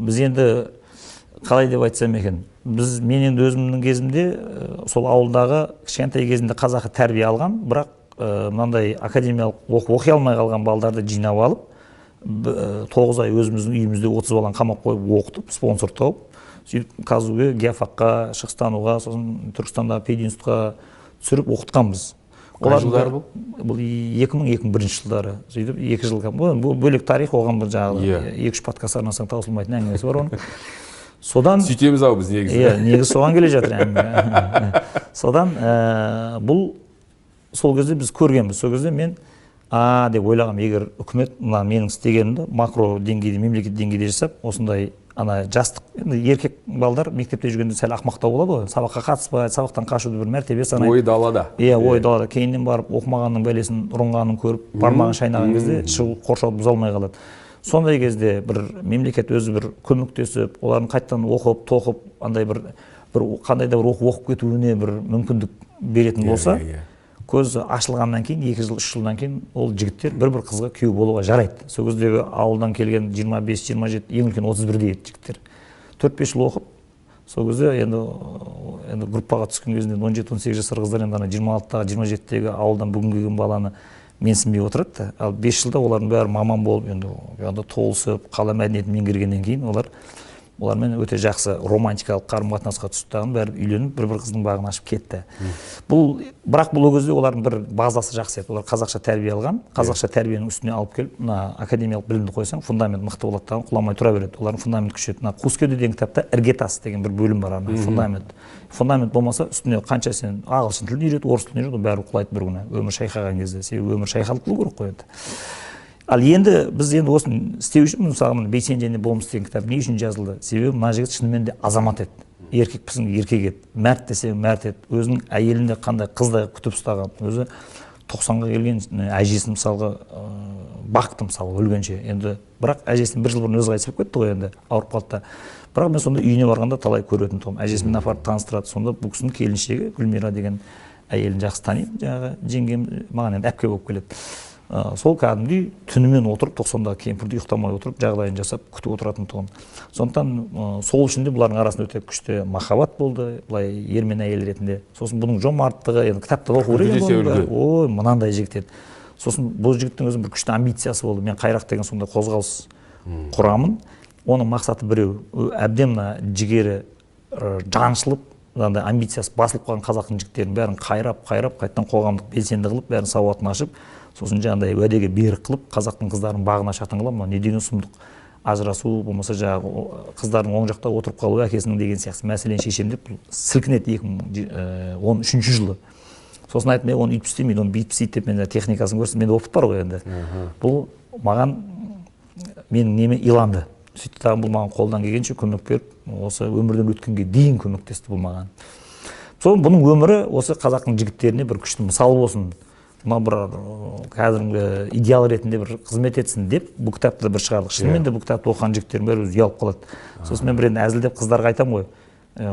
Біз енді қалай деп айтсам екен, мен енді өзімнің кезімде сол ауылдағы кішкентай кезімде қазақы тәрбие алған, бірақ мынандай академиялық оқи алмай қалған балдарды жинап алып, 9 ай өзіміздің үйімізде 30 баланы қамап қойып оқытып, спонсор тауып, сөйтіп КазУ-ге, геофакқа, Шығыстануға, сосын Түркістандағы пединститутқа түсіріп оқытқанбыз. Қай жылдары бұл? Бұл 2000-2001 жылдары. Сөйтіп 2 жыл, бұл бөлек тарих, оған бір жаңағы 2-3 подкаст арнасаң таусылмайтын әңгімесі бар оның. Содан сөйтеміз ау біз негізі. Иә, негізі соған келе жатыр әңгіме. Содан бұл сол кезде біз көргенбіз. Сол кезде мен деп ойлағам, егер үкімет мына менің істегенімді макро деңгейде, мемлекет деңгейде жасап, осындай ана жастық, енді еркек балдар мектепте жүргенде сәл ақымақтау болады ғой, сабаққа қатыспайды, сабақтан қашуды бір мәртебе санайды. Ой далада. Иә, ой далада. Кейіннен барып оқымағанның бәлесін, ұрынғанын көріп, бармағын шайнаған кезде шығу қоршауды бұза алмай қалады. Сондай кезде бір мемлекет өзі бір көмектесіп, олардың қайтадан оқып, тоқып, андай бір қандай да бір оқу оқып кетуіне бір мүмкіндік беретін болса, көзі ашылғаннан кейін, 2 жыл, 3 жылдан кейін ол жігіттер бір-бір қызға күйеу болуға жарайды. Сол кездегі ауылдан келген 25, 27, ең үлкен 31-де еді жігіттер. 4-5 жыл оқып, сол кезде енді группаға түскен кезінде 17-18 жасар қыздар енді ана 26-дағы, 27-дегі ауылдан бүгін келген баланы менсінбей отырады да. Ал 5 жылда олардың бәрі маман болып, енді толысып, қала мәдениетін меңгергеннен кейін олармен өте жақсы романтикалық қарым-қатынасқа түсті дағы, бәрі үйленіп, бір-бір қыздың бағын ашып кетті. Бірақ бұл кезде олардың бір базасы жақсы еді. Олар қазақша тәрбие алған, қазақша тәрбиенің үстіне алып келіп, мына академиялық білімді қойсаң, фундамент мықты болады дағы, құламай тұра береді. Олардың фундамент күші еді. Мына Қуыс кеуде деген кітапта іргетас деген бір бөлім бар, ана фундамент. Фундамент болмаса, үстіне қанша сен ағылшын тілін үйрет, орыс тілін үйрет, ол бәрі құлайды бір күні. Өмір шайқаған кезде, себебі өмір шайқалып қалу керек қой енді. Ал енді біз енді осыны істеу үшін, мысалы, мына Бейсен және болмыс деген кітап не үшін жазылды? Себебі мына жігіт шынымен де азамат еді. Еркек пісің, еркек еді. Мәрт десең, мәрт еді. Өзінің әйелін де қандай қыздай күтіп ұстаған. Өзі 90-ға келген әжесін мысалға бақты мысалы өлгенше. Енді бірақ әжесін бір жыл бұрын өзі қайтыс болып кетті ғой енді, ауырып қалды да. Бірақ мен сонда үйіне барғанда талай көретін тұғым. Әжесімен апарып таныстырады. Сонда бұл кісінің келіншегі Гүлмира деген әйелін жақсы танимын, жаңағы жеңгем маған енді әпке болып келеді. Сол кәдімгідей түнімен отырып, 90-дағы кемпірді ұйықтамай отырып, жағдайын жасап күтіп отыратын тұғын. Сондықтан сол үшін де бұлардың арасында өте күшті махаббат болды, былай ер мен әйел ретінде. Сосын бұның жомарттығы, енді кітапта оқу керек Үлгі енді десе оның бәрі. үлгі. Ой, мынандай жігіт еді. Сосын бұл жігіттің өзінің бір күшті амбициясы болды. Мен Қайрақ деген сондай қозғалыс құрамын. Оның мақсаты біреу. Әбден мына жігері жаншылып, мынандай амбициясы басылып қалған қазақтың жігіттерінің бәрін қайрап, қайрап, қайтадан қоғамдық белсенді қылып, бәрін сауатын ашып, сосын жаңағыдай уәдеге берік қылып, қазақтың қыздарын бағын ашатын қыламын. Мынау не деген сұмдық? Ажырасу, болмаса жаңағы қыздардың оң жақта отырып қалуы әкесінің деген сияқты мәселені шешемін деп бұл сілкінеді екі мың он үшінші жылы. Сосын айттым, оны үйтіп істемейді, оны бүйтіп істейді деп мен жаңағы техникасын көрсеттім. Менде опыт бар ғой енді. Бұл маған, менің неме иланды. Сөйтті дағы бұл маған қолдан келгенше көмек беріп, осы өмірден өткенге дейін көмектесті бұл маған. Сол бұның өмірі осы қазақтың жігіттеріне бір күшті мысал болсын, мына бір кәдімгі идеал ретінде бір қызмет етсін деп бұл кітапты бір шығардық. Шынымен де бұл кітапты оқыған жігіттердің бәрі өзі ұялып қалады. Сосын мен бір енді әзілдеп қыздарға айтамын ғой,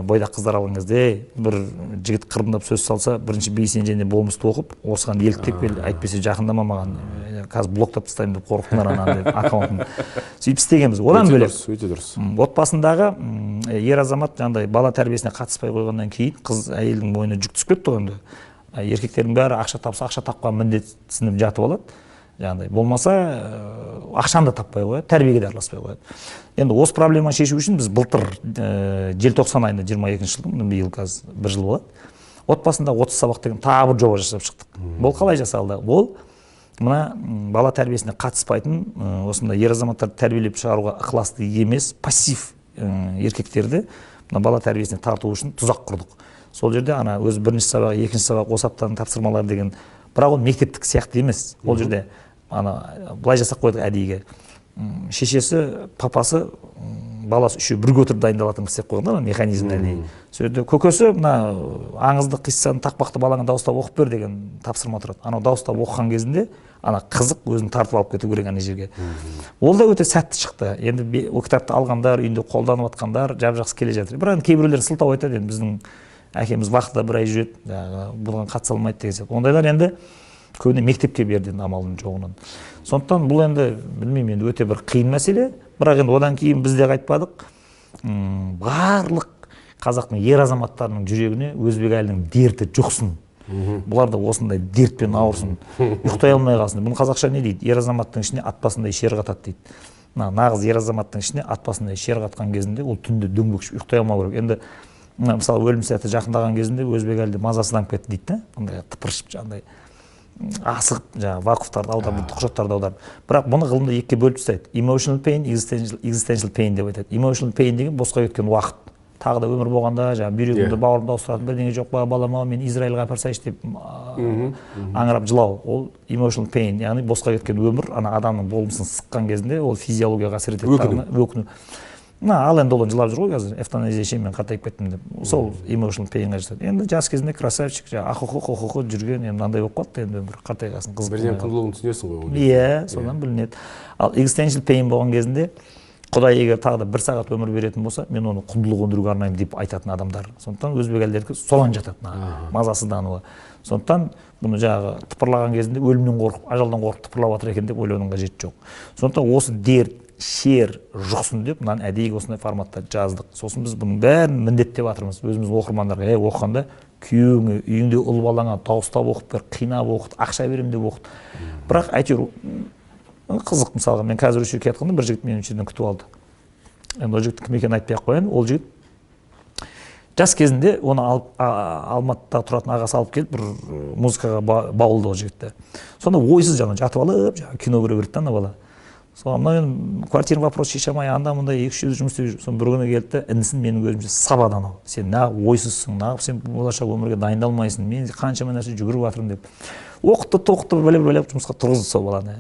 бойдақ қыздар алған кезде, ей, бір жігіт қырындап сөз салса, бірінші Бейсен және болмысты оқып, осыған еліктеп кел, әйтпесе жақындама маған, қазір блоктап тастаймын деп қорықтыңдар ананы деп аккаунтын. Сөйтіп істегенбіз. Одан Өте бөлек, дұрыс, өте дұрыс. Отбасындағы ер азамат жаңағыдай бала тәрбиесіне қатыспай қойғаннан кейін қыз әйелдің мойнына жүк түсіп кетті ғой енді. Еркектердің бәрі ақша тапса, ақша тапқан міндетсініп жатып алады. Жаңағыдай болмаса, ақшаны да таппай қояды, тәрбиеге де араласпай қояды. Енді осы проблеманы шешу үшін біз былтыр желтоқсан айында жиырма екінші жылдың, міне биыл қазір бір жыл болады, отбасында 30 сабақ деген тағы бір жоба жасап шықтық. Бұл қалай жасалды? Ол мына бала тәрбиесіне қатыспайтын, осындай ер азаматтарды тәрбиелеп шығаруға ықыласты емес, пассив еркектерді мына бала тәрбиесіне тарту үшін тұзақ құрдық. Сол жерде ана өзі бірінші сабақ, екінші сабақ, осы аптаның тапсырмалары деген, бірақ ол мектептік сияқты емес. Ол жерде ана былай жасап қойдық әдейіге. Шешесі, папасы, баласы үшеуі бірге отырып дайындалатын істеп қойған да, ана механизмді әдейі. Сол жерде көкесі мына аңызды қиссаны тақпақты балаңа дауыстап оқып бер деген тапсырма тұрады. Анау дауыстап оқыған кезінде ана қызық өзін тартып алып кету керек ана жерге. Ол да өте сәтті шықты. Енді ол кітапты алғандар, үйінде қолданып жатқандар жап-жақсы келе жатыр. Бірақ енді кейбіреулер сылтау айтады, енді біздің әкеміз вахтада бір ай жүреді, жаңағы бұған қатыса алмайды деген сияқты. Ондайлар енді көбіне мектепке берді енді амалдың жоғынан. Сондықтан бұл енді білмеймін, енді өте бір қиын мәселе. Бірақ енді одан кейін біз де қайтпадық. Барлық қазақтың ер азаматтарының жүрегіне Өзбекәлінің дерті жұқсын. Бұлар да осындай дертпен ауырсын, ұйықтай алмай қалсын. Бұны қазақша не дейді? Ер азаматтың ішіне ат басындай шер қатады дейді. Нағыз ер азаматтың ішіне ат басындай шер қатқан кезінде ол түнде дөңбекшіп ұйықтай алмау керек. Енді мысалы өлім сәті жақындаған кезінде Өзбекәлі мазасызданып кетті дейді да, андай тыпыршып, жаңағыдай асығып, жаңағы вакуфтарды аударып, құжаттарды аударып. Бірақ бұны ғылымда екіге бөліп тастайды. Emotional pain, existential pain деп айтады. Emotional pain деген босқа кеткен уақыт. Тағы да өмір болғанда жаңағы бүйрегімді, бауырымды ауыстыратын бірдеңе жоқ па, балам ау, мені Израильға апарсайшы деп аңырап жылау. Ол emotional pain, яғни босқа кеткен өмір, ана адамның болмысын сыққан кезінде ол физиологияға әсер етеді. Өкіну. Өкіну. Ал енді ол жылап жүр ғой қазір, эвтаназия мен қартайып кеттім деп. Сол emotional painға жатады. Енді жас кезінде красавчик, жаңағы ахохо хохохо жүрген, енді мынандай болып қалды енді өмір қартайғасын қызық. Бірден құндылығын түсінесің ғой ол. Иә, содан білінеді. Ал existential pain болған кезінде Құдай егер тағы да бір сағат өмір беретін болса, мен оны құндылық өндіруге арнаймын деп айтатын адамдар. Сондықтан Өзбекәлілердікі соған жатады, мазасыздануы. Сондықтан бұны жаңағы тыпырлаған кезінде өлімнен қорқып, ажалдан қорқып тыпырлап жатыр екен деп ойлаудың қажеті жоқ. Сондықтан осы дерт, шер жұқсын деп мынаны әдейі осындай форматта жаздық. Сосын біз бұның бәрін міндеттеп жатырмыз өзіміздің оқырмандарға. Оқығанда күйеуіңе, үйіңде ұл балаңа дауыстап оқып бер, қинап оқыт, ақша беремін деп оқыт. Бірақ әйтеуір қызық, мысалға мен қазір осы жерге келе жатқанда бір жігіт мені осы жерден күтіп алды. Енді ол жігіттің кім екенін айтпай ақ қояйын. Ол жігіт жас кезінде оны алып, Алматыда тұратын ағасы алып келіп бір музыкаға баулыды ол жігітті. Сонда ойсыз жаңа жатып алып, жаңа кино көре берді да ана бала. Соған мына енді квартирный вопрос шеше алмай, анда мында екі-үш жерде жұмыс істеп жүр. Соны бір күні келді де, інісін менің көзімше сабады анау. Сен неғып ойсызсың, неғып сен болашақ өмірге дайындалмайсың, мен қаншама нәрсе жүгіріп жатырмын деп. Оқытты, тоқытты, бір бәле бәле жұмысқа тұрғызды сол баланы.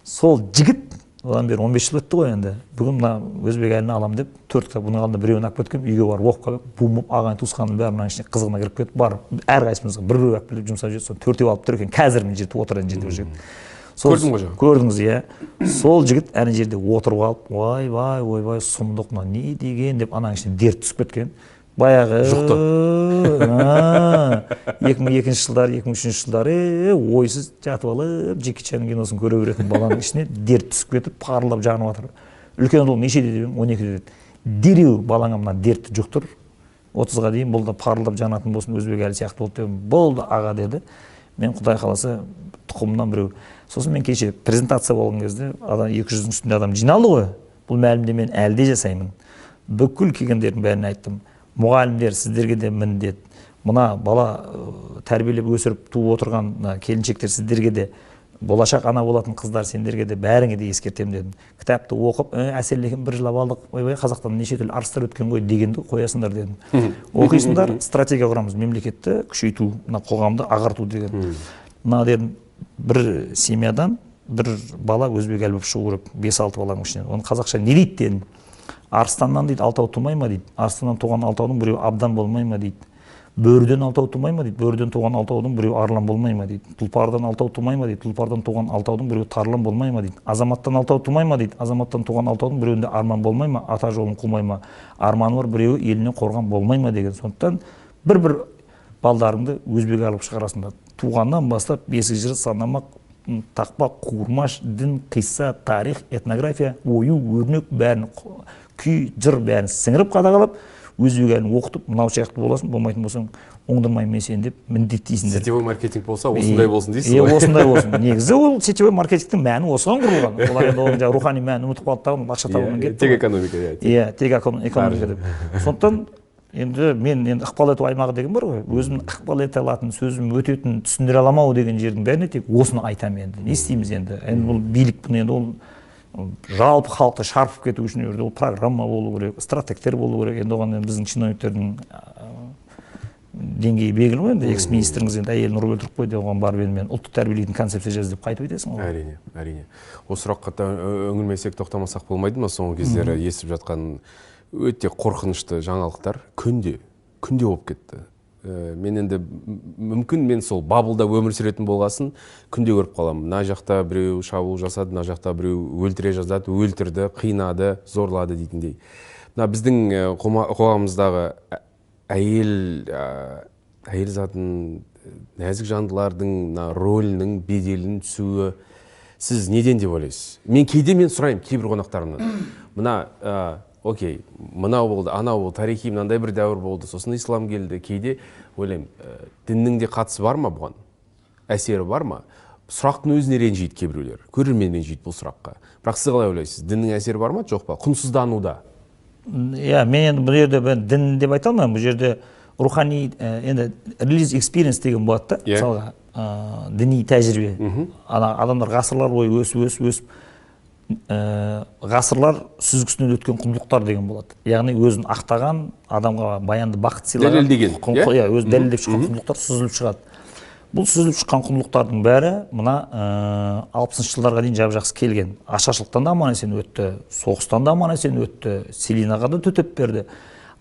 Сол жігіт, одан бері 15 жыл өтті ғой енді. Бүгін мына Өзбекәліні аламын деп 4 кітап, бұның алдында біреуін алып кеткен, үйге барып оқып қалып, бум-бум ағайын туысқанның бәрі мынаның ішіне қызығына кіріп кетіп, барып әрқайсымызға бір біреу алып келіп жұмсап жіберді. Соны төртеу алып тұр екен, қазір мына жерде отыр ана жерде ол жігіт. Көрдім ғой жаңа. Көрдіңіз, иә. Сол жігіт ана жерде отырып алып, ойбай, ойбай, сұмдық мына не деген деп ананың ішіне дерт түсіп кеткен. Баяғы Жұқты. 2002 жылдары, 2003 жылдары ойсыз жатып алып, Джеки Чанның киносын көре беретін баланың ішіне дерт түсіп кетіп, парлап жанып жатыр. Үлкен ұлым нешеде деп едім, 12-де деді. Дереу балаңа мына дертті жұқтыр, 30-ға дейін бұл да парлап жанатын болсын, Өзбекәлі сияқты болды дедім. Болды аға деді. Мен Құдай қаласа тұқымынан біреу. Сосын мен кеше презентация болған кезде адам 200-дің үстінде адам жиналды ғой. Бұл мәлімдемені әлі де жасаймын. Бүкіл келгендердің бәріне айттым. Мұғалімдер, сіздерге де міндет. Мына бала тәрбиелеп өсіріп туып отырған мына келіншектер, сіздерге де, болашақ ана болатын қыздар, сендерге де, бәріңе де ескертемін дедім. Кітапты оқып, әсерлі екен, бір жылап алдық, ойбай, Қазақтан неше түрлі арыстар өткен ғой дегенді қоясыңдар дедім. Оқисыңдар, стратегия құрамыз, мемлекетті күшейту, мына қоғамды ағарту деген. Мына дедім, бір семьядан бір бала Өзбекәлі болып шығу керек, 5-6 баланың ішінен. Оны қазақша не дейді дедім. Арыстаннан дейді алтау тумай ма дейді. Арыстаннан туған алтаудың біреуі абдан болмай ма дейді. Бөріден алтау тумай ма дейді. Бөріден туған алтаудың біреуі арлан болмай ма дейді. Тұлпардан алтау тумай ма дейді. Тұлпардан туған алтаудың біреуі тарлан болмай ма дейді. Азаматтан алтау тумай ма дейді. Азаматтан туған алтаудың біреуінде арман болмай ма, ата жолын қумай ма, арманы бар біреуі еліне қорған болмай ма деген. Сондықтан бір-бір балдарыңды өзбек алып шығарасыңдар. Туғаннан бастап бесік жыры, санамақ, тақпақ, қуырмаш, дін, қисса, тарих, этнография, ою, өрнек, бәрін күй, жыр бәрін сіңіріп қадағалап, өзбек әлін оқытып, мынау сияқты боласың, болмайтын болсаң, оңдырмаймын мен сені деп міндеттейсіңдер. Сетевой маркетинг болса, осындай болсын дейсіз ғой. Осындай болсын. Негізі ол сетевой маркетингтің мәні осыған құрылған. Олар енді оның жаңағы рухани мәнін ұмытып қалды да, ақша табумен кетті. Тек экономика, иә. Иә, тек экономика деп. Сондықтан енді мен енді ықпал ету аймағы деген бар ғой, өзім ықпал ете алатын, сөзім өтетін, түсіндіре аламын ау деген жердің бәріне тек осыны айтамын енді. Не істейміз енді? Енді бұл билік бұны енді ол жалпы халықты шарпып кету үшін ол программа болу керек, стратегтер болу керек. Енді оған енді біздің чиновниктердің деңгейі белгілі ғой енді. Экс-министріңіз енді әйелін ұрып өлтіріп қойды, оған барып енді мен ұлтты тәрбиелейтін концепция жаз деп қайтып айтасың ғой. Әрине, әрине. Осы сұраққа үңілмесек, тоқтамасақ болмайды ма? Соңғы кездері естіп жатқан өте қорқынышты жаңалықтар күнде болып кетті. Мен енді мүмкін мен сол бабылда өмір сүретін болғасын күнде көріп қаламын. Мына жақта біреу шабуыл жасады, мына жақта біреу өлтіре жаздады, өлтірді, қинады, зорлады дейтіндей. Мына біздің қоғамымыздағы әйел затын, нәзік жандылардың мына рөлінің, беделінің түсуі Сіз неден деп ойлайсыз? Мен кейде сұраймын кейбір қонақтарымнан. Мына, окей, мынау болды, анау болды, тарихи мынандай бір дәуір болды, сосын ислам келді. Кейде ойлаймын, діннің де қатысы бар ма бұған? Әсері бар ма? Сұрақтың өзіне ренжиді кейбіреулер. Көрермен ренжиді бұл сұраққа. Бірақ сіз қалай ойлайсыз? Діннің әсері бар ма, жоқ па? Құнсыздануда. Иә, мен енді бұл жерде дін деп айта алмаймын. Бұл жерде рухани, енді religious experience деген болады да, мысалға, діни тәжірибе. Ана адамдар ғасырлар бойы өсіп, ғасырлар сүзгісінен өткен құндылықтар деген болады. Яғни өзін ақтаған, адамға баянды бақыт сыйлаған, дәлелдеген, иә, өзін дәлелдеп шыққан құндылықтар сүзіліп шығады. Бұл сүзіліп шыққан құндылықтардың бәрі мына 60-шы жылдарға дейін жап-жақсы келген. Ашаршылықтан да аман есен өтті, соғыстан да аман есен өтті, Селинаға да төтеп берді.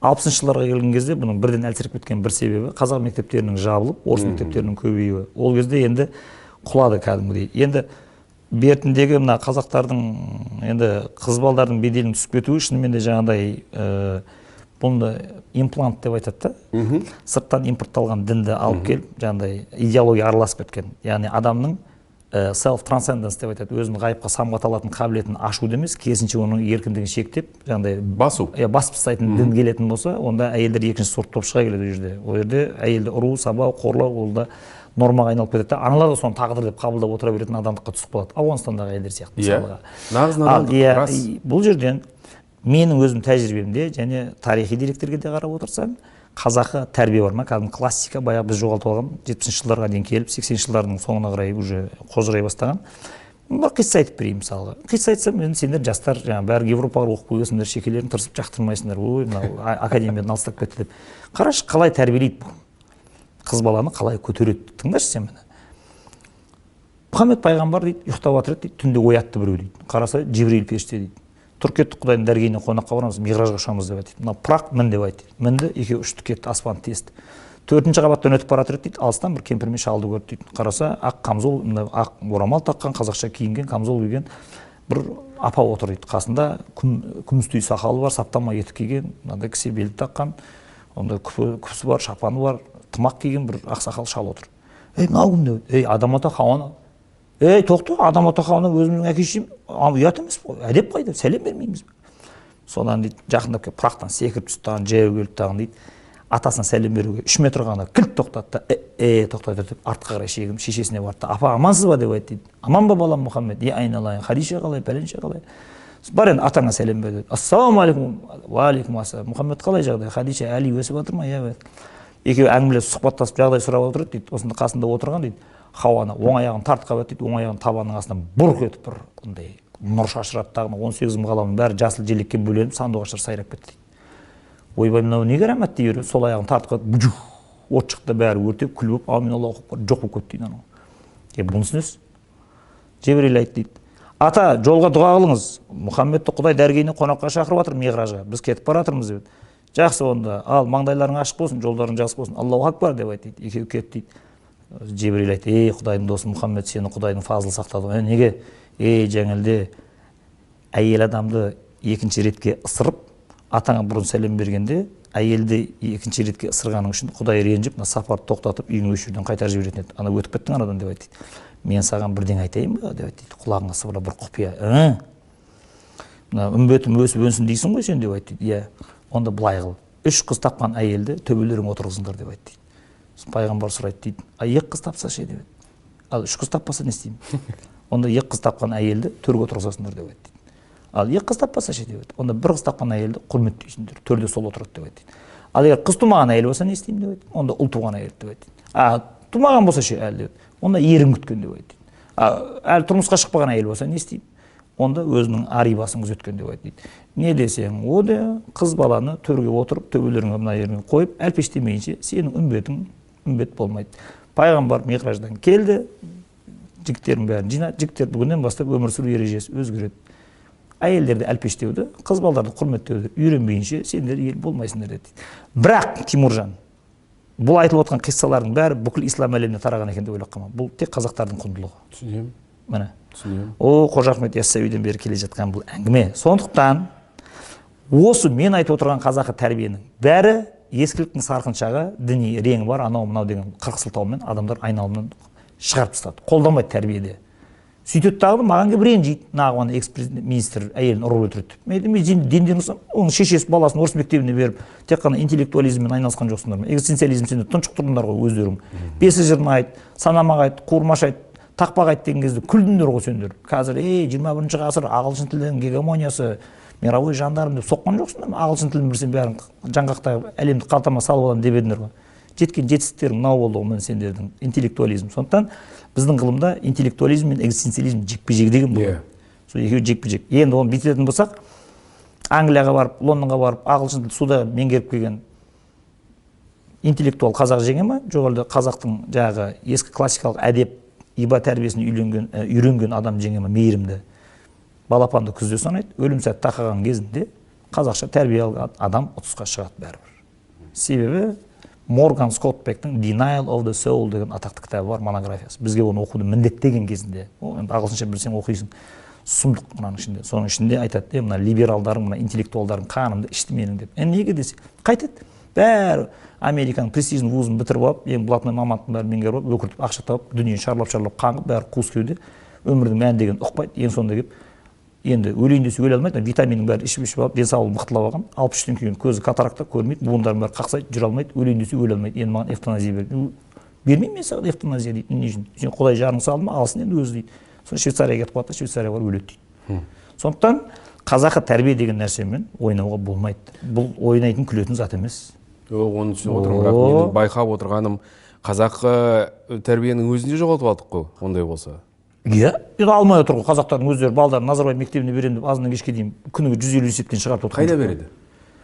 60-шы жылдарға келген кезде бұның бірден әлсіреп кеткен бір себебі қазақ мектептерінің жабылып, орыс мектептерінің көбеюі. Ол кезде енді құлады кәдімгідей. Енді бертіндегі мына қазақтардың, енді қыз балдардың беделінің түсіп кетуі шынымен де жаңағыдай, бұны имплант деп айтады да, сырттан импортталған дінді алып келіп, жаңағыдай идеология араласып кеткен. Яғни адамның self-transcendence деп айтады, өзін ғайыпқа самғата алатын қабілетін ашуды емес, керісінше оның еркіндігін шектеп, жаңағыдай басу. Иә, басып тастайтын дін келетін болса, онда әйелдер екінші сорт болып шыға келеді ол жерде. Ол жерде әйелді ұру, сабау, қорлау ол да нормаға айналып кетеді. Аналар да соны тағдыр деп қабылдап отыра беретін надандыққа түсіп қалады. Ауғанстандағы әйелдер сияқты мысалға. Нағыз надандық, рас. Бұл жерден менің өзім тәжірибемде және тарихи деректерге де қарап отырсам, қазақы тәрбие бар ма? Кәдімгі классика, баяғы біз жоғалтып алған 70-ші жылдарға дейін келіп, 80-ші жылдардың соңына қарай уже қозырай бастаған. Бір қисса айтып берейін мысалға. Қисса айтсам, енді сендер жастар, жаңа бәрі Европаға оқып келгенсіңдер, шекелерін тырысып жақтырмайсыңдар. Ой, мынау академиядан алыстап кетті деп. Қарашы, қалай тәрбиелейді бұл. Қыз баланы қалай көтереді. Тыңдашы сен мені. Мұхаммед пайғамбар дейді, ұйықтап жатыр еді дейді, түнде оятты біреу дейді. Қараса, Жибрил періште дейді. Тұрып кеттік, Құдайдың дәргейіне қонаққа барамыз, миғражға ұшамыз деп айтты. Мына пырақ мін деп айтты. Мінді, екеуі ұшты кетті, аспан тесті. 4-ші қабаттан өтіп бара жатыр дейді, алыстан бір кемпір мен шалды көрді дейді. Қараса, ақ камзол, мына ақ орамал таққан, қазақша киінген, камзол киген бір апа отыр дейді. Қасында күмістей сақалы бар, саптама етік киген, мынандай кісе белді таққан, онда күпісі бар, шапаны бар, тымақ киген бір ақсақал шал отыр. Ей, мынау кім деп? Ей, Адам ата Хауана. Ей, тоқта, Адам ата Хауана өзімнің әке шешем, ұят емес пе? Әдеп қайда, сәлем бермейміз бе? Содан дейді, жақындап келіп, пырақтан секіріп түсті тағын, жаяу келіп тағын дейді. Атасына сәлем беруге 3 метр ғана кілт тоқтады да, тоқтады деп артқа қарай шегініп шешесіне барды. Апа, амансыз ба деп айтты дейді. Аман ба балам Мұхаммед? Е, айналайын, Хадиша қалай, пәленше қалай? Бар енді атаңа сәлем бер деді. Ассалаумағалейкум, уағалейкум ассалам. Мұхаммед қалай жағдай? Хадиша, Әли өсіп жатыр ма? Иә, екеуі әңгімелесіп, сұхбаттасып жағдай сұрап отыр дейді. Осында қасында отырған дейді. Хауаны оң аяғын тартып қабады дейді, оң аяғын табанының астынан бұрқ етіп бір андай нұр шашырады тағы, 18 мың ғаламның бәрі жасыл желекке бөленіп, сандуғаштар сайрап кетті дейді. Ойбай, мынау не керемет дей беріп, сол аяғын тартып қойды, бұжух, от шықты, бәрі өртеп, күл болып, аумин Аллаху акбар, жоқ болып кетті дейді анау. Бұнысы несі? Жебірейіл айтты дейді. Ата, жолға дұға қылыңыз. Мұхаммедті Құдай дәргейіне қонаққа шақырып жатыр миғражға. Біз кетіп бара жатырмыз деп. Жақсы онда, ал маңдайларың ашық болсын, жолдарың жақсы болсын. Аллаху акбар деп айтты дейді. Екеуі кетті дейді. Жебірейіл айтты, ей, Құдайдың досы Мұхаммед, сені Құдайдың фазылы сақтады. Неге? Ей, жаңылде әйел адамды екінші ретке ысырып, атаңа бұрын сәлем бергенде, әйелді екінші ретке ысырғаның үшін Құдай ренжіп, мына сапарды тоқтатып, үйіңе осы жерден қайтарып жіберетін еді. Ана өтіп кеттің анадан деп айтты дейді. Мен саған бірдеңе айтайын ба деп айтты дейді. Құлағыңа сыбырлап бір құпия. Мына үмбетім өсіп өнсін дейсің ғой сен деп айтты дейді. Иә. Онда былай қыл. 3 қыз тапқан әйелді төбелеріңе отырғызыңдар деп айтты дейді. Пайғамбар сұрайды дейді. А 2 қыз тапса ше деп айтты. Ал 3 қыз таппаса не істеймін? Онда 2 қыз тапқан әйелді төрге отырғызасыңдар деп айтты дейді. Ал 2 қыз таппаса ше деп айтты. Онда 1 қыз тапқан әйелді құрметтейсіңдер, төрде сол отырады деп айтты дейді. Ал егер қыз тумаған әйел болса не істеймін деп айтты. Онда ұл туған әйел деп айтты дейді. А тумаған болса ше әлі деп айтты. Онда ерін күткен деп айтты дейді. А әлі тұрмысқа шықпаған әйел болса не істеймін? Онда өзінің арибасын күзеткен деп айтты дейді. Не десең, о да қыз баланы төрге отырып, төбелеріңе мына жеріне қойып, әлпештемейінше сенің үмбетің үмбет болмайды. Пайғамбар миғраждан келді, жігіттердің бәрін жинады, жігіттер бүгіннен бастап өмір сүру ережесі өзгереді. Әйелдерді әлпештеуді, қыз балдарды құрметтеуді үйренбейінше сендер ел болмайсыңдар деді. Бірақ Тимуржан, бұл айтылып отқан қиссалардың бәрі бүкіл ислам әлеміне тараған екен деп ойлап қалма. Бұл тек қазақтардың құндылығы. Түсінемін. Міне. Түсінемін. О, Қожа Ахмет Яссауиден бері келе жатқан бұл әңгіме. Сондықтан осы мен айтып отырған қазақы тәрбиенің бәрі ескіліктің сарқыншағы, діни реңі бар, анау мынау деген 40 сылтаумен адамдар айналымнан шығарып тастады. Қолданбайды тәрбиеде. Сөйтеді дағы маған келіп ренжиді, нағып ана экс-министр әйелін ұрып өлтіреді деп. Мен айтамын, сен дінден ұрсам, оның шешесі баласын орыс мектебіне беріп, тек қана интеллектуализммен айналысқан жоқсыңдар ма? Экзистенциализм сендер тұншықтырдыңдар ғой өздерің. Бесі жырын айт, санамақ айт, қуырмаш айт, тақпақ айт деген кезде күлдіңдер ғой сендер. Қазір, 21 ғасыр ағылшын тілінің гегемониясы, мировой жандарм деп соққан жоқсыңдар ма? Ағылшын тілін білсең бәрін жаңғақтай әлемді қалтама салып аламын деп едіңдер ғой. Жеткен жетістіктерің мынау болды ғой міне сендердің интеллектуализм. Сондықтан біздің ғылымда интеллектуализм мен экзистенциализм жекпе-жек деген болады. Сол екеуі жекпе-жек. Енді оны бүйтетін болсақ, Англияға барып, Лондонға барып, ағылшын тілін суда меңгеріп келген интеллектуал қазақ жеңе ма? Жоқ әлде қазақтың жаңағы ескі классикалық әдеп, иба тәрбиесін үйренген адам жеңе ма? Мейірімді. Балапанды күзде санайды, өлім сәті тақаған кезінде қазақша тәрбие алған адам ұтысқа шығады бәрібір. Себебі Морган Скоттбектің Denial of the Soul деген атақты кітабы бар, монографиясы. Бізге оны оқуды міндеттеген кезінде, енді ағылшынша білсең оқисың, сұмдық мынаның ішінде. Соның ішінде айтады, мына либералдарың, мына интеллектуалдарың қанымды ішті менің деп. Енді неге десе, қайтеді? Бәрі Американың престижный вузын бітіріп алып, ең блатной мамандықтың бәрін меңгеріп алып, өкіртіп ақша тауып, дүниені шарлап-шарлап қаңғып, бәрі қуыс кеуде, өмірдің мәні деген ұқпайды. Ең соңында келіп, енді өлейін десе өле алмайды, витаминнің бәрін ішіп-ішіп алып, денсаулығын мықтылап алған, 63-тен кейін көзі катаракта, көрмейді, буындарының бәрі қақсайды, жүре алмайды, өлейін десе өле алмайды. Енді маған эвтаназия бер. Бермеймін мен саған эвтаназия дейді. Не үшін? Сен Құдай жарың салды ма, алсын енді өзі дейді. Сосын Швейцарияға кетіп қалады да, Швейцарияға барып өледі дейді. Сондықтан қазақы тәрбие деген нәрсемен ойнауға болмайды. Бұл ойнайтын, күлетін зат емес. Оны түсініп отырмын, бірақ менің байқап отырғаным, қазақы тәрбиенің өзін де жоғалтып алдық қой, ондай болса. Иә, енді алмай отыр ғой қазақтардың өздері балдарын Назарбаев мектебіне беремін деп азаннан кешке дейін күніге 150 есептен шығартып отыр. Қайда береді?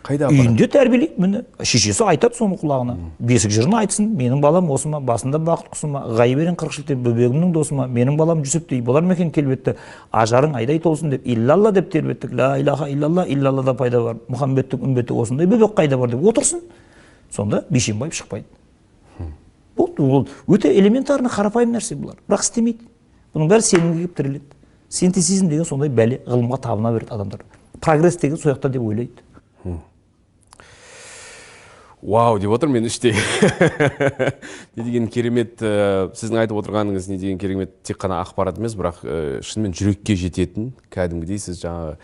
Қайда апарады? Үйінде тәрбиелейді, міне. Шешесі айтады соны құлағына. Бесік жырын айтсын, менің балам осы ма, басында бақыт құсы ма, ғайып ерен 40 шілтен бөбегімнің досы ма, менің балам Жүсіптей болар ма екен келбетті, ажарың айдай толсын деп, иллалла деп тербеттік, ла илаха иллалла, иллаллада пайда бар, Мұхаммедтің үмбеті осындай бөбек қайда бар деп отырсын. Сонда Бейшенбаев шықпайды. Болды, ол өте элементарный қарапайым нәрсе бұлар. Бірақ істемейді. Бұның бәрі сенімге келіп тіреледі. Синтезизм деген сондай бәле, ғылымға табына береді адамдар. Прогресс деген сол жақта деп ойлайды. Вау деп отырмын мен іштей. Не деген керемет, сіздің айтып отырғаныңыз не деген керемет, тек қана ақпарат емес, бірақ шынымен жүрекке жететін, кәдімгідей сіз жаңа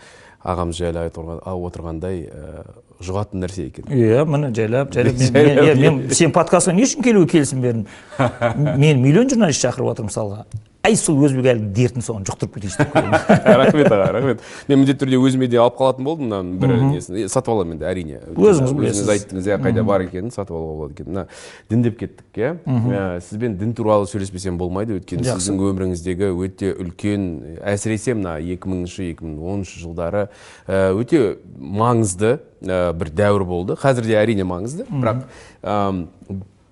ағамыз жайлы айтып отырғандай, жұғатын нәрсе екен. Иә, міне жайлап, жайлап. Мен сен подкастқа не үшін келуге келісім бердім? Мен миллион журналист шақырып жатырмын мысалға. Әй, сол өзбек әлі дертін соған жұқтырып кетейінші деп қоямын. Рахмет аға, рахмет. Мен міндетті түрде өзіме де алып қалатын болдым мынаның бір несін. Сатып аламын енді, әрине. Өзіңіз білесіз. Өзіңіз айттыңыз, иә, қайда бар екенін сатып алуға болады екен. Мына дін деп кеттік, иә? Сізбен дін туралы сөйлеспесем болмайды, өйткені сіздің өміріңіздегі өте үлкен, әсіресе мына 2000-ші, 2010-шы жылдары өте маңызды бір дәуір болды. Қазір де әрине маңызды, бірақ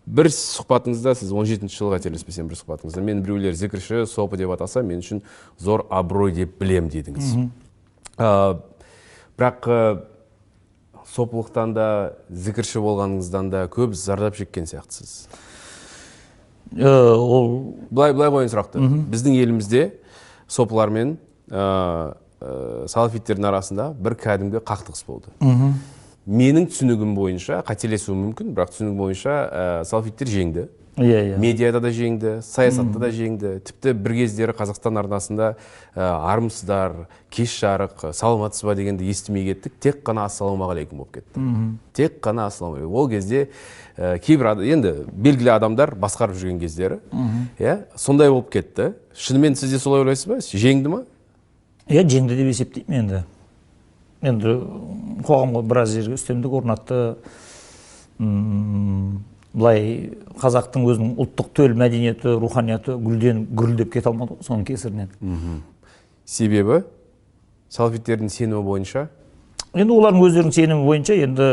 бір сұхбатыңызда сіз 17 жылға қателеспесем бір сұхбатыңызда мен біреулер зікірші, сопы деп атаса, мен үшін зор абырой деп білем дедіңіз. Бірақ сопылықтан да, зікірші болғаныңыздан да көп зардап шеккен сияқтысыз. Ол Былай қояйын сұрақты. Біздің елімізде сопылар мен салафиттердің арасында бір кәдімгі қақтығыс болды. Менің түсінігім бойынша, қателесуім мүмкін, бірақ түсінігім бойынша салафиттер жеңді. Медиада да жеңді, саясатта да жеңді. Тіпті бір кездері Қазақстан арнасында армысыздар, кеш жарық, саламатсыз ба дегенді естімей кеттік. Тек қана ассалаумағалейкум болып кетті. Тек қана ассалаумағалейкум. Ол кезде кейбір енді белгілі адамдар басқарып жүрген кездері, иә, сондай болып кетті. Шынымен сіз де солай ойлайсыз ба? Жеңді ма? Иә, жеңді деп есептеймін енді. Енді қоғамға біраз жерге үстемдік орнатты. Былай қазақтың өзінің ұлттық төл мәдениеті, руханияты гүлденіп, гүрілдеп кете алмады ғой соның кесірінен. Себебі салафиттердің сенімі бойынша? Енді олардың өздерінің сенімі бойынша енді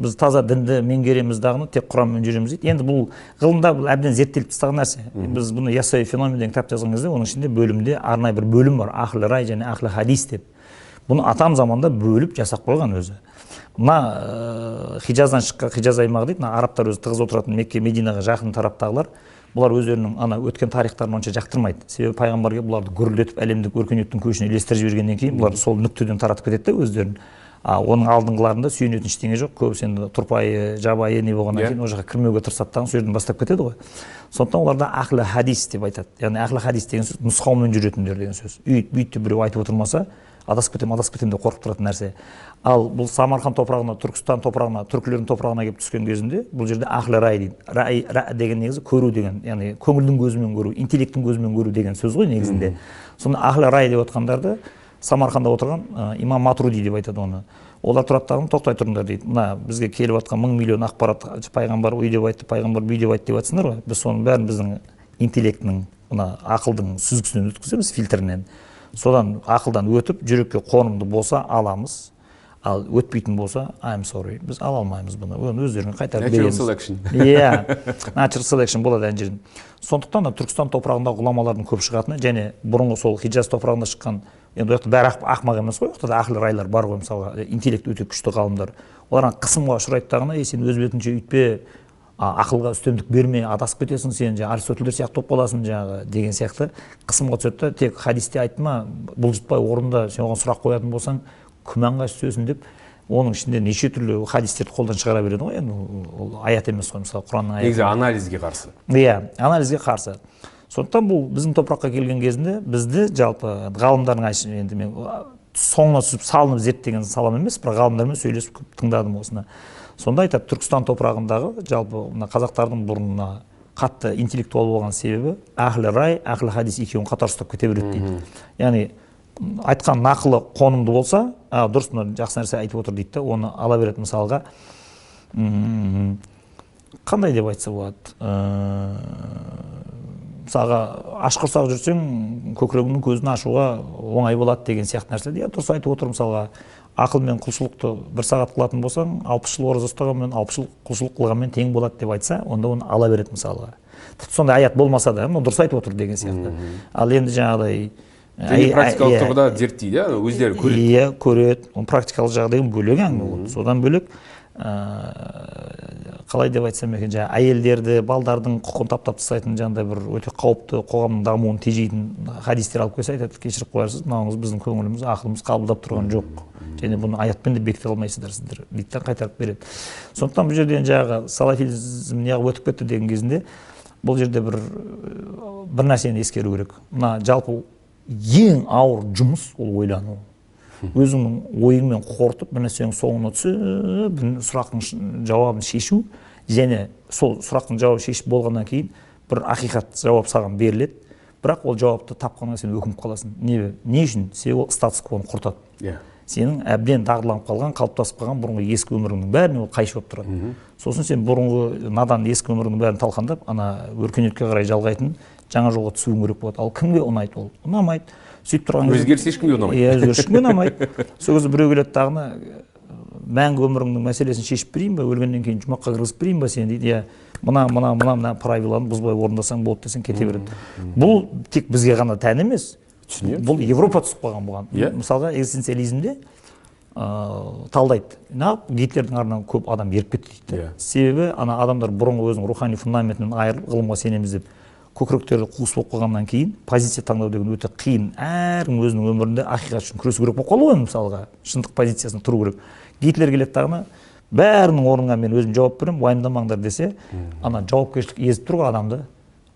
біз таза дінді меңгереміз дағыны, тек Құранмен жүреміз дейді. Енді бұл ғылымда бұл әбден зерттеліп тастаған нәрсе. Біз бұны Яссауи феномен деген кітап жазған кезде оның ішінде бөлімде арнайы бір бөлім бар, ахлы рай және ахлы хадис деп. Бұны атам заманда бөліп жасап қойған өзі. Мына Хижаздан шыққан Хижаз аймағы дейді, мына арабтар өзі тығыз отыратын Мекке, Мединаға жақын тараптағылар, бұлар өздерінің ана өткен тарихтарын онша жақтырмайды. Себебі пайғамбар келіп бұларды гүрілдетіп әлемдік өркениеттің көшіне ілестіріп жібергеннен кейін бұлар сол нүктеден таратып кетеді де өздерін. Оның алдыңғыларында сүйенетін ештеңе жоқ, көбісі енді тұрпайы, жабайы не болғаннан кейін ол жаққа кірмеуге тырысады дағы, сол жерден бастап кетеді ғой. Сондықтан оларда ахлі хадис деп айтады. Яғни ахлі хадис деген сөз нұсқаумен жүретіндер деген сөз. Үйт бүйт деп біреу айтып отырмаса, адасып кетемін, адасып кетемін деп қорқып тұратын нәрсе. Ал бұл Самарқан топырағына, Түркістан топырағына, түркілердің топырағына келіп түскен кезінде бұл жерде ахлі рай дейді. Рай, ра деген негізі көру деген, яғни көңілдің көзімен көру, интеллекттің көзімен көру деген сөз ғой негізінде. Сонда ахлі рай деп отқандарды Самарқанда отырған имам Матруди деп айтады оны. Олар тұрады дағы, тоқтай тұрыңдар дейді. Мына бізге келіп жатқан 1000 миллион ақпарат, пайғамбар үй деп айтты, пайғамбар бүй деп айтты деп жатсыңдар ғой. Біз соның бәрін біздің интеллектінің, мына ақылдың сүзгісінен өткіземіз, фильтрінен. Содан ақылдан өтіп, жүрекке қонымды болса аламыз. Ал өтпейтін болса, I'm sorry, біз ала алмаймыз бұны. Оны өздеріңе қайтарып береміз. Natural selection. Иә, natural selection болады ана жерден. Сондықтан да Түркістан топырағында ғұламалардың көп шығатыны және бұрынғы сол Хиджаз топырағында шыққан, енді ол жақта бәрі ақымақ емес қой, ол жақта да ақыл райлар бар ғой, мысалға, интеллект өте күшті ғалымдар. Олар қысымға ұшырайды дағыны, ей сен өз бетінше үйтпе, ақылға үстемдік берме, адасып кетесің сен, жаңағы Аристотельдер сияқты болып қаласың жаңағы деген сияқты қысымға түседі да, тек хадисте айтты ма, бұлжытпай орында, сен оған сұрақ қоятын болсаң, күмәнға түсесің деп, оның ішінде неше түрлі хадистерді қолдан шығара береді ғой. Енді ол аят емес қой, мысалы, Құранның аяты. Негізі анализге қарсы. Иә, анализге қарсы. Сондықтан бұл біздің топыраққа келген кезінде бізді жалпы ғалымдардың, енді мен соңына түсіп салынып зерттеген салам емес, бірақ ғалымдармен сөйлесіп көп тыңдадым осыны. Сонда айтады, Түркістан топырағындағы жалпы мына қазақтардың бұрынына қатты интеллектуал болған себебі ахлі рай, ахлі хадис екеуін қатар ұстап кете береді дейді. Яғни айтқан нақылы қонымды болса, дұрыс, мына жақсы нәрсе айтып отыр дейді да, оны ала береді. Мысалға, қандай деп айтса болады? Мысалға, аш құрсақ жүрсең, көкірегіңнің көзін ашуға оңай болады деген сияқты нәрсе. Иә, дұрыс айтып отыр. Мысалға, ақыл мен құлшылықты бір сағат қылатын болсаң, 60 жыл ораза ұстағанмен, 60 жыл құлшылық қылғанмен тең болады деп айтса, онда оны ала береді мысалға. Тіпті сондай аят болмаса да, мынау дұрыс айтып отыр деген сияқты. Ал енді жаңағыдай және практикалық тұрғыда зерттейді, өздері көреді. Иә, көреді. Оның практикалық жағдайын бөлек әңгіме ол. Содан бөлек, қалай деп айтсам екен, жаңағы әйелдерді, балдардың құқығын таптап тастайтын жаңағыдай бір өте қауіпті, қоғамның дамуын тежейтін хадистер алып келсе, айтады, кешіріп қоярсыз, мынауыңыз біздің көңіліміз, ақылымыз қабылдап тұрған жоқ. Және бұны аятпен де бекіте алмайсыздар сіздер дейді да, қайтарып береді. Сондықтан бұл жерде жаңағы салафизм неғып өтіп кетті деген кезінде бұл жерде бір нәрсені ескеру керек. Мына жалпы ең ауыр жұмыс ол ойлану. Өзіңнің ойыңмен қорытып, бір нәрсенің соңына түсіп, бір сұрақтың жауабын шешу, және сол сұрақтың жауабын шешіп болғаннан кейін бір ақиқат жауап саған беріледі, бірақ ол жауапты тапқаннан сен өкініп қаласың. Не үшін? Себебі ол статус-квоны құртады. Сенің әбден дағдыланып қалған, қалыптасып қалған бұрынғы ескі өміріңнің бәріне ол қайшы болып тұрады. Сосын сен бұрынғы надан ескі өміріңнің бәрін талқандап, ана өркениетке қарай жалғайтын жаңа жолға түсуің керек болады. Ал кімге ұнайды ол? Ұнамайды. Сөйтіп тұрған кезде өзгеріс ешкімге ұнамайды. Иә, өзгеріс ешкімге ұнамайды. Сол кезде біреу келеді дағыны, мәңгі өміріңнің мәселесін шешіп берейін ба, өлгеннен кейін жұмаққа кіргізіп берейін ба сені дейді. Иә, мына, мына, мына, мына правиланы бұзбай орындасаң болды десең кете береді. Бұл тек бізге ғана тән емес. Түсінемін. Бұл Европа түсіп қалған бұған. Мысалға, экзистенциализмде талдайды. Неғып Гитлердің артынан көп адам еріп кетті дейді. Себебі ана адамдар бұрынғы өзінің рухани фундаментінен айырылып, ғылымға сенеміз деп көкіректері қуыс болып қалғаннан кейін позиция таңдау деген өте қиын. Әркім өзінің өмірінде ақиқат үшін күресу керек болып қалды ғой, мысалға, шындық позициясында тұру керек. Гитлер келеді дағыны, бәрінің орнына мен өзім жауап беремін, уайымдамаңдар десе, ана жауапкершілік езіп тұр ғой адамды.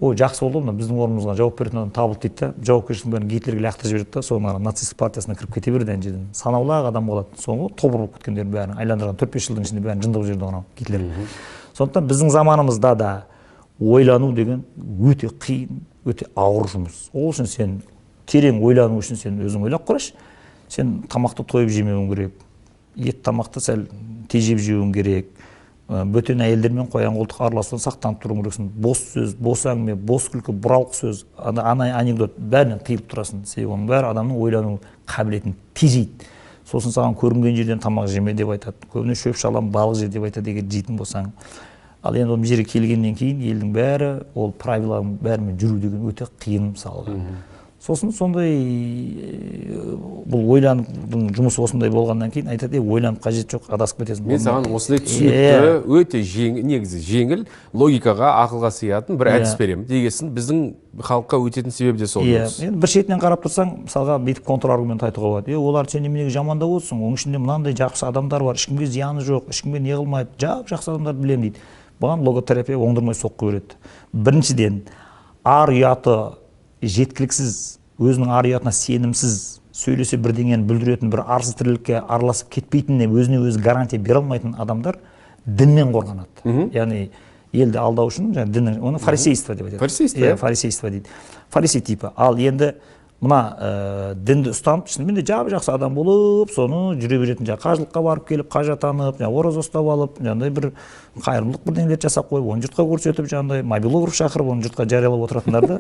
Ой, жақсы болды, мына біздің орнымызға жауап беретін адам табылды дейді да, жауапкершіліктің бәрін Гитлерге лақтырып жібереді да, соны ана нацистік партиясына кіріп кете береді ана жерден. Санаулы ақ адам қалады. Соңғы тобыр болып кеткендердің бәрін айландырған 4-5 жылдың ішінде бәрін жынды қылып жіберді анау Гитлер. Сондықтан біздің заманымызда да ойлану деген өте қиын, өте ауыр жұмыс. Ол үшін сен терең ойлану үшін сен өзің ойлап қарашы. Сен тамақты тойып жемеуің керек, ет тамақты сәл тежеп жеуің керек, бөтен әйелдермен қоян қолтық араласудан сақтанып тұруың керексің. Бос сөз, бос әңгіме, бос күлкі, бұралқы сөз, ана анекдот бәрінен тыйылып тұрасың. Себебі оның бәрі адамның ойлану қабілетін тежейді. Сосын саған көрінген жерден тамақ жеме деп айтады. Көбіне шөп шалам, балық же деп айтады егер жейтін болсаң. Ал енді ол жерге келгеннен кейін елдің бәрі ол правиланың бәрімен жүру деген өте қиын мысалға. Сосын сондай бұл ойланудың жұмысы осындай болғаннан кейін айтады, ойланып қажет жоқ, адасып кетесің. Мен саған осындай түсінікті, өте негізі жеңіл, логикаға, ақылға сыятын бір әдіс беремін. Дегесін біздің халыққа өтетін себебі де сол. Енді бір шетінен қарап тұрсаң, мысалға бүйтіп контраргумент айтуға болады. Олар сен неменеге жамандап отырсың, оның ішінде мынандай жақсы адамдар бар, ешкімге зияны жоқ, ешкімге не қылмайды, жап-жақсы адамдарды білемін дейді. Бұған логотерапия оңдырмай соққы береді. Біріншіден, ар ұяты жеткіліксіз, өзінің ар ұятына сенімсіз, сөйлесе бірдеңені бүлдіретін, бір арсыз тірлікке араласып кетпейтініне өзіне өзі гарантия бере алмайтын адамдар дінмен қорғанады. Яғни елді алдау үшін жаңа діннің, оны фарисейство деп айтады. Фарисейство, иә, фарисейство дейді. Фарисей типі. Ал енді мына дінді ұстанып, шынымен де жап-жақсы адам болып, соны жүре беретін, жаңа қажылыққа барып келіп, қажы атанып, жаңа ораза ұстап алып, жаңағыдай бір қайырымдылық бірдеңелерді жасап қойып, оны жұртқа көрсетіп, жаңағыдай мобилограф шақырып, оны жұртқа жариялап отыратындарды,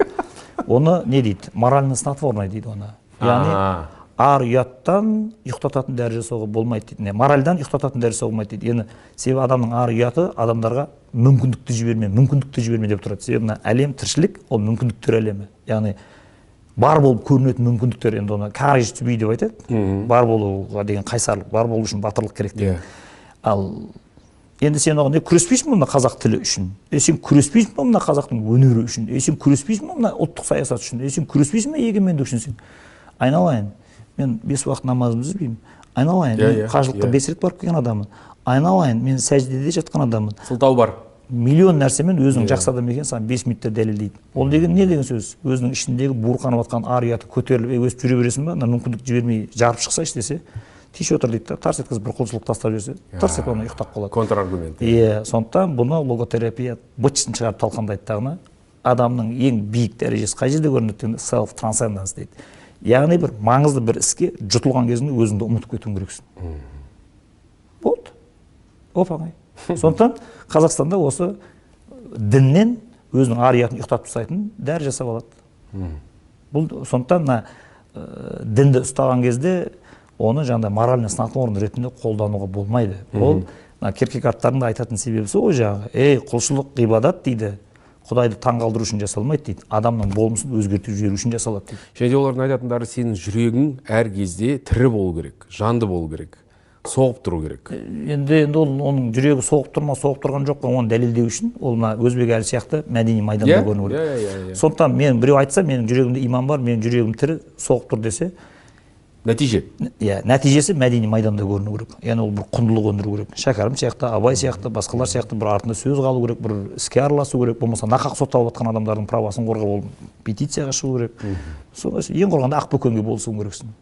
оны не дейді? Морально снотворный дейді оны. Яғни ар ұяттан ұйықтататын дәрі жасауға болмайды дейді. Моральдан ұйықтататын дәрі жасауға болмайды дейді. Енді себебі адамның ар ұяты адамдарға мүмкіндікті жіберме, мүмкіндікті жіберме деп тұрады. Себебі мына әлем, тіршілік, ол мүмкіндіктер әлемі. Яғни бар болып көрінетін мүмкіндіктер, енді оны courage to be деп айтады. Бар болуға деген қайсарлық, бар болу үшін батырлық керек деген. Ал енді сен оған күреспейсің бе мына қазақ тілі үшін? Сен күреспейсің бе мына қазақтың өнері үшін? Сен күреспейсің бе мына ұлттық саясат үшін? Сен күреспейсің бе егемендік үшін? Сен айналайын, мен 5 уақыт намазымды үзбеймін. Айналайын, мен қажылыққа 5 рет барып келген адаммын. Айналайын, мен сәждеде жатқан адаммын. Сылтау бар. Миллион нәрсемен өзінің жақсы адам екенін саған 5 минутта дәлелдейді. Ол деген не деген сөз? Өзінің ішіндегі буырқанып жатқан ар ұяты көтеріліп, өсіп жүре бересің ба? Ана мүмкіндік жібермей жарып шықсайшы десе, тише отыр дейді да, тарс еткізіп бір құлшылық тастап жіберсе, тарс етіп ана ұйықтап қалады. Контраргумент. Иә, сондықтан бұны логотерапия быт-шытын шығарып талқандайды дағыны. Адамның ең биік дәрежесі қай жерде көрінеді дегенде self transcendence дейді. Яғни бір маңызды бір іске жұтылған кезіңде өзіңді ұмытып кетуің керексің. Болды. Оп-оңай. Сондықтан Қазақстанда осы діннен өзінің ар ұятын ұйықтатып тастайтын дәрі жасап алады. Бұл сондықтан мына дінді ұстаған кезде оны жаңағыдай моральный снотворный ретінде қолдануға болмайды. Ол мына Киркегардтардың да айтатын себебі сол ғой жаңағы. Ей, құлшылық, ғибадат дейді, Құдайды таңғалдыру үшін жасалмайды дейді, адамның болмысын өзгертіп жіберу үшін жасалады дейді. Және де олардың айтатындары, сенің жүрегің әр кезде тірі болу керек, жанды болу керек, соғып тұру керек. Енді ол оның жүрегі соғып тұр ма, соғып тұрған жоқ па, оны дәлелдеу үшін ол мына Өзбек әлі сияқты мәдени майданда көріну керек. Сондықтан мен біреу айтса, менің жүрегімде иман бар, менің жүрегім тірі, соғып тұр десе, нәтиже. Иә, нәтижесі мәдени майданда көріну керек. Яғни ол бір құндылық өндіру керек. Шәкәрім сияқты, Абай сияқты, басқалар сияқты бір артында сөз қалу керек, бір іске араласу керек, болмаса нақақ сотталып жатқан адамдардың правасын қорғап, ол петицияға шығу керек. Сондай ең құрығанда ақ бөкенге болысуың керексің.